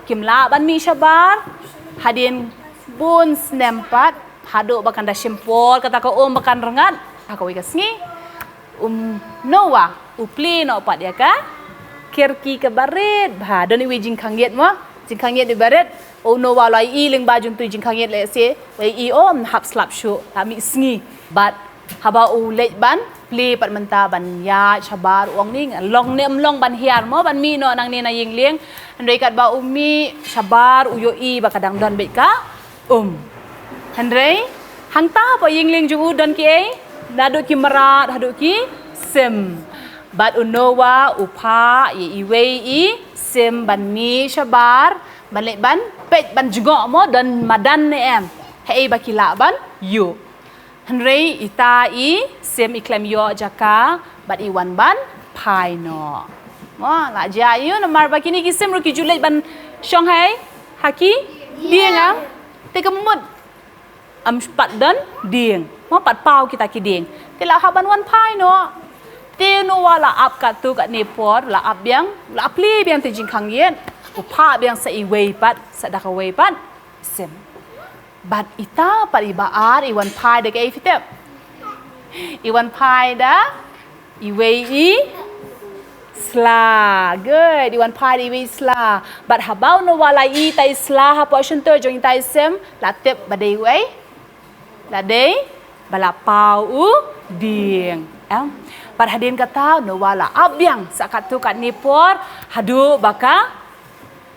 kim lah ban mih shabar, hadien bun snem pat, haduh ba kan da shim por, kata ka um ba kan rngat, ha kawei ka sngi, u Noah, u plie noh pat ïa ka kyrki ka barit, bha, don iwei jingkhangïit mo, jingkhangïit i barit, u Noah la ïohi lyngba jong uto u jingkhangïit lehse, la ïohi, oh, hap slap shuh, la mih sngi, bad Haba u leit ban plie pat mynta ban ïaid shabar u ong ne, long ne ym long ban hiar mo ban mih noh nangne na ïing lieng. Hynrei katba u mih shabar u ïohi ba ka dang don beit ka um. Hynrei hangta hapoh ïing lieng jong u don kiei? Naduh ki mrad haduh ki sim. Bad u Noah u phah ïa iwei i sim ban mih shabar ban leit ban peit ban jngoh mo don madan ne em. Haei ba ki lah ban ïuh. Hynrei ita i sim i khlem ïoh jaka bad i wan ban phai noh. Mo, la jia ïa u namar ba kine ki sim ruh ki ju leit ban shong ha, ha ki dieng em. Te ka mut ym pat don dieng. Mo, pat paw kita ki dieng. Te la hap ban wan phai noh. Te u Noah la ap katto katne por, la ap biang, la plie biang te jingkhangïit. U phah biang sa iwei pat, sa da kawei pat sim. Bad ita pat i ba ar i wan phai da kaei phi tip? I wan phai da iwei i sla. Good. I wan phai da iwei i sla. Bad haba u Noah la ïohi ita i sla hapoh shyntur jong ita i sim, la tip ba dei uei? La dei ba la paw u dieng. Em? Bad hadien kata u Noah la ap biang sa katto katne por haduh ba ka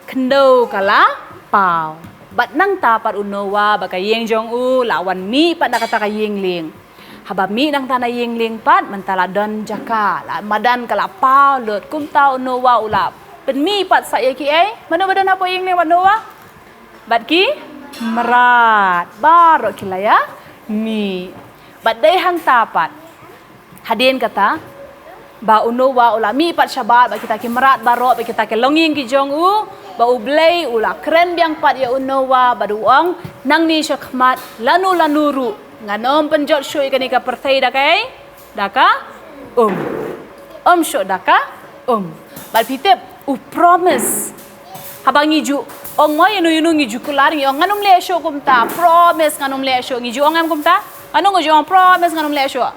khyndew ka la paw. Bad nangta pat u Noah bad ka ïing jong u la wan mih pat na kata ka ïing lieng. Haba mih nangta na ïing lieng pat mynta la don jaka, la madan ka la paw lut. Kumta u Noah u la pynmih pat sa ïa kiei? Mano ba don hapoh ïing lieng bad Noah? Bad ki mrad. Baroh ki la ïa mih. Bad dei hangta pat. Hadien kata, ba u Noah u la mih pat shabar, bad kita ki mrad baroh, bad kita ki longïing ki jong u, ba U Blei u la kren biang pat ïa u Noah, bad u ong, nangne shakhmat, lano lano ruh, ngan ym pynjot shuh ïa kane ka pyrthei da kaei, da ka um. Ym shuh da ka um. Bad phi tip, u promise. Haba ngi ju ong mo ïano ïano ngi ju kular ngi ong ngan ym leh shuh kumta, promise ngan ym leh shuh, ngi ju ong em kumta? Ngan ym, ngi ju ong promise ngan ym leh shuh.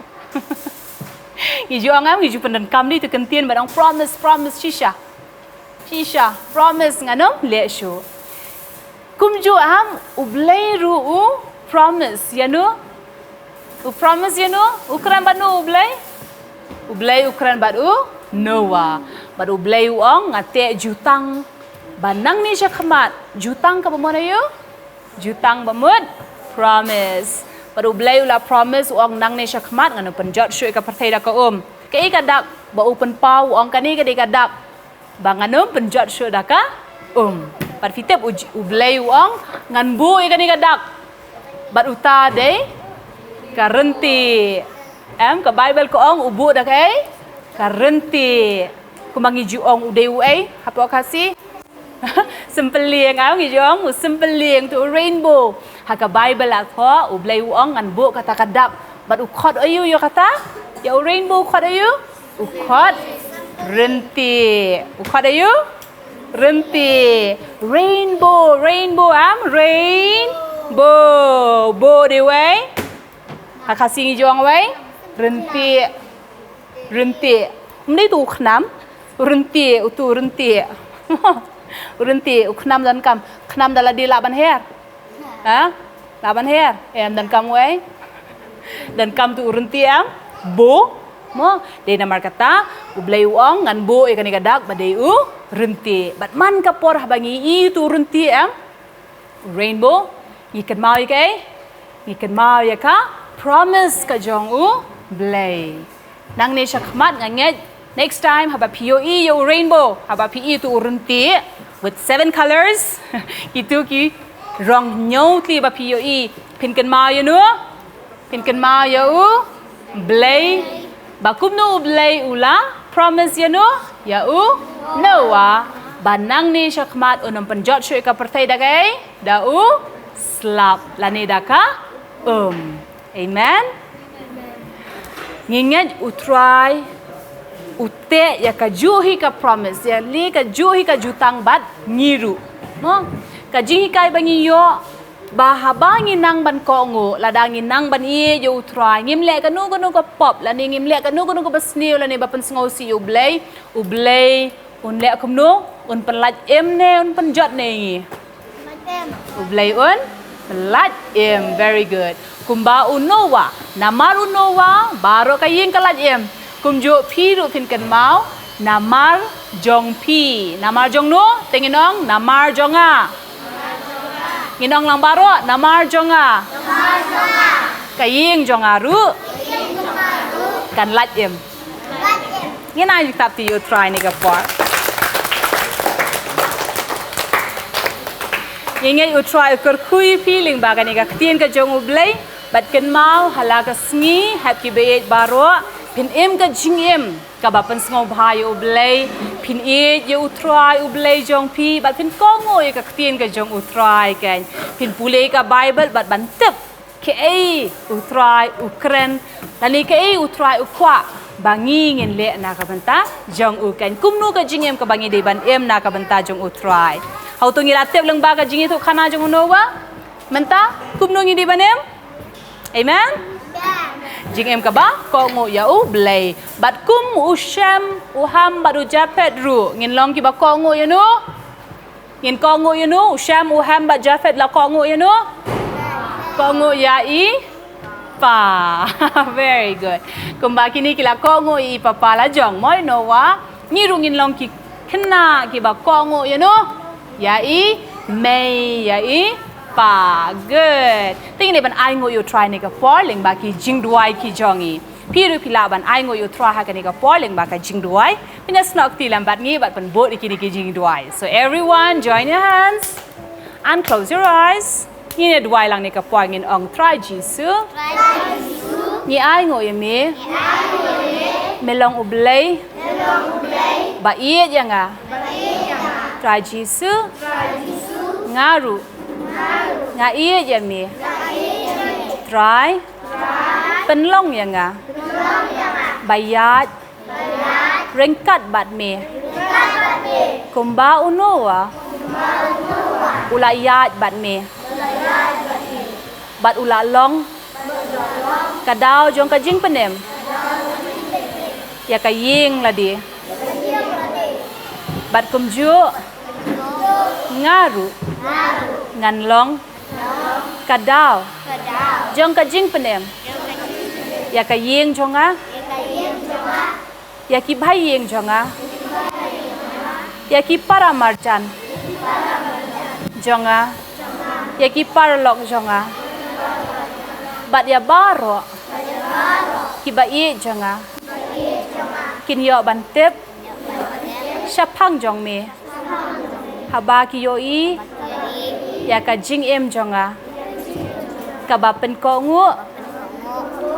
Ngi ju ong em, ngi ju pyndonkam dei tu kyntien ba dang promise, promise shisha. Shisha, promise ngan ym leh shuh. Kumjuh em, U Blei ruh u promise ïano? U promise ïano? U kren bad no U Blei? U Blei u kren bad u Noah. Bad U Blei u ong nga teh jutang ba nangne shakhmat, jutang kaba mut aïu? Jutang ba mut promise. Bad U Blei u la promise u ong nangne shakhmat ngan ym pynjot shuh ïa ka pyrthei da ka um. Kaei ka dak ba u pynpaw u ong kane ka dei ka dak ba ngan ym pynjot shuh da ka um. Bad phi tip U Blei u ong ngan buh ïa kane ka dak. Bad uta dei ka ryntieh. Em, ka Baibl ka ong u buh da kaei? Ka ryntieh. Kumba ngi ju ong u dei uei hapoh Khasi? Sympelieng, em, ngi ju ong u sympelieng tu u rainbow. Ha ka Baibl la thoh U Blei u ong ngan buh kata ka dak. Bad u khot aïu ïa kata? Ïa u rainbow u khot aïu? U khot ryntieh. U khot aïu? Ryntieh. Rainbow, rainbow, em, rainbow. Bow dei uei? Ha Khasi ngi ju ong uei? Ryntieh. Ryntieh. Ym dei tu u khnam. Ryntieh, utu ryntieh. Ryntieh, u khnam donkam. Khnam da lade lah ban her. Ha? Lah ban her. Em, donkam uei? Donkam tu u ryntieh em? Bow. Mo, dei namar kata U Blei u ong ngan buh ïa kane ka dak ba dei u ryntieh. Bad man ka por haba ngi ïohi tu u ryntieh em? Rainbow, ngi kynmaw ïa kaei? Ngi kynmaw ïa ka promise ka jong U Blei. Nangne shakhmat nga ngeit next time haba phi ïohi ïa u rainbow, haba phi i tu u rynti with seven colors, kitu ki rong hynñiewtli ba phi ïohi, phin kynmaw ïa no, phin kynmaw ïa u Blei, ba kumno u Blei u la promise ïa no, ïa u Noah, ba nangne shakhmat un ym pynjot shuh ïa ka pyrthei da kaei, da u slap lane da ka um. Amen. Ngi ngeit u Trai u teh ïa kajuh hi ka promise, ïa lade kajuh hi ka jutang bad ngi ruh. Mo? Ka jinghikai ba ngi ïoh, ba haba ngi nang ban kohnguh, lada ngi nang ban ïeit ïa u Trai, ngim leh kano kano ka pop, lane ngim leh kano kano kaba sniew, lane ba pynsngewsih ïa u Blei, u Blei un leh kumno, un pynlait im ne un pynjot ne ngi. U Blei un pynlait im. Very good. Kumba u Noah, namar u Noah baroh ka ïing ka lait im. Kumjuh phi ruh phin kynmaw, namar jong phi. Namar jong no, te ngin ong, namar jong nga. Ngin ong lang baroh, namar jong nga. Ka ïing jong nga ruh kan lait im. Ngin ai jingtap ti ïa u Trai ha kane ka por. Ngi ngeit u Trai u kyrkhu ïa phi lyngba kane ka ktien ka jong u Blei. Bad kynmaw ha la ka sngi, hep ki baieit baroh, phin im ka jingim kaba pynsngewbha ïa u Blei, phin ïeit ïa u Trai u Blei jong phi, bad phin kohnguh ïa ka ktien ka jong u Trai kan. Phin pule ka Bible bad ban tip kaei u Trai u kren, lane kaei u Trai u kwah ba ngi ngin leh na ka bynta jong u kan. Kumno ka jingim kaba ngi dei ban im na ka bynta jong u Trai. Hato ngi la tip lyngba ka jingïathuhkhana jong u Noah? Mynta kumno ngi dei ban im? Amen. Jingim kaba kohnguh ïa u Blei. Bad kum u Shem, u Ham bad u Japhet ruh, ngin long kiba kohnguh ïa no? Ngin kohnguh ïa no? U Shem, u Ham bad Japhet la kohnguh ïa no? Kohnguh ïa i pa. Very good. Kumba kine ki la kohnguh ïa i papa la jong, mo, Noah, ngi ruh ngin long ki khynnah kiba kohnguh ïa no? Ïa i mei, ïa i pa. Good. Te ngin ïa ban ainguh ïa u Trai ha kane ka por lyngba ki jingduwai ki jong ngi. Phi ruh phi lah ban ainguh ïa u Trai ha kane ka por lyngba ka jingduwai. Phin ïa snoh kti lem bad ngi bad pynbud ïa kine ki jingduwai. So everyone, join your hands and close your eyes. Ngin ïa duwai lang ha kane ka por, ngin ong, Trai Jisu, ngi ainguh ïa me. Me long u Blei ba ïeit ïa nga. Trai Jisu, nga ruh nga ïeit ïa me. Trai, pynlong ïa nga ba ïaid ryngkat bad me, kumba u Noah u la ïaid bad me. Bad u la long ka daw jong ka jingpynim ïa ka ïing lade. Bad kumjuh nga ruh ngan long ka daw jong ka jingpynim ïa ka ïing jong nga, ïa ki bhai ïing jong nga, ïa ki para marjan jong nga, ïa ki paralok jong nga, bad ïa baroh kiba ïeit jong nga, kin ïoh ban tip shaphang jong me haba ki ïohi ïa ka jingim jong nga kaba pynkohnguh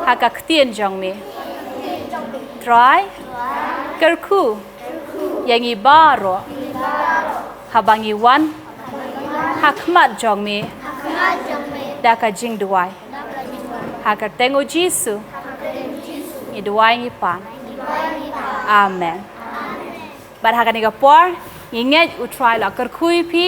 ha ka ktien jong me. Trai, kyrkhu ïa ngi baroh haba ngi wan ha khmat jong me da ka jingduwai. Ha ka kyrteng u Jisu ngi duwai ngi pan. Amen. Bad ha kane ka por ngi ngeit u Trai la kyrkhu ïa phi,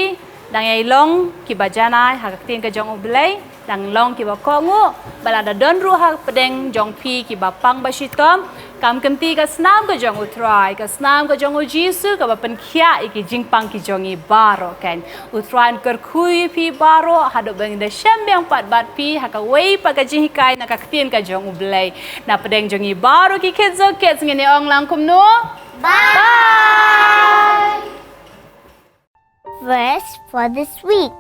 dang ïai long kiba janai ha ka ktien ka jong u Blei, dang long kiba kohnguh. Bad lada don ruh hapdeng jong phi kiba pang ba shitom, kam kynti ka snam ka jong u Trai, ka snam ka jong u Jisu kaba pynkhiah ïa ki jingpang ki jong ngi baroh kan. U Trai un kyrkhu ïa phi baroh haduh ba ngin da shem biang pat bad phi ha kawei pat ka jinghikai na ka ktien ka jong u Blei. Na pdeng jong ngi baroh ki Kids Oh Kids ngin ïa ong lang kumno? Bye. Bye. Verse for this week.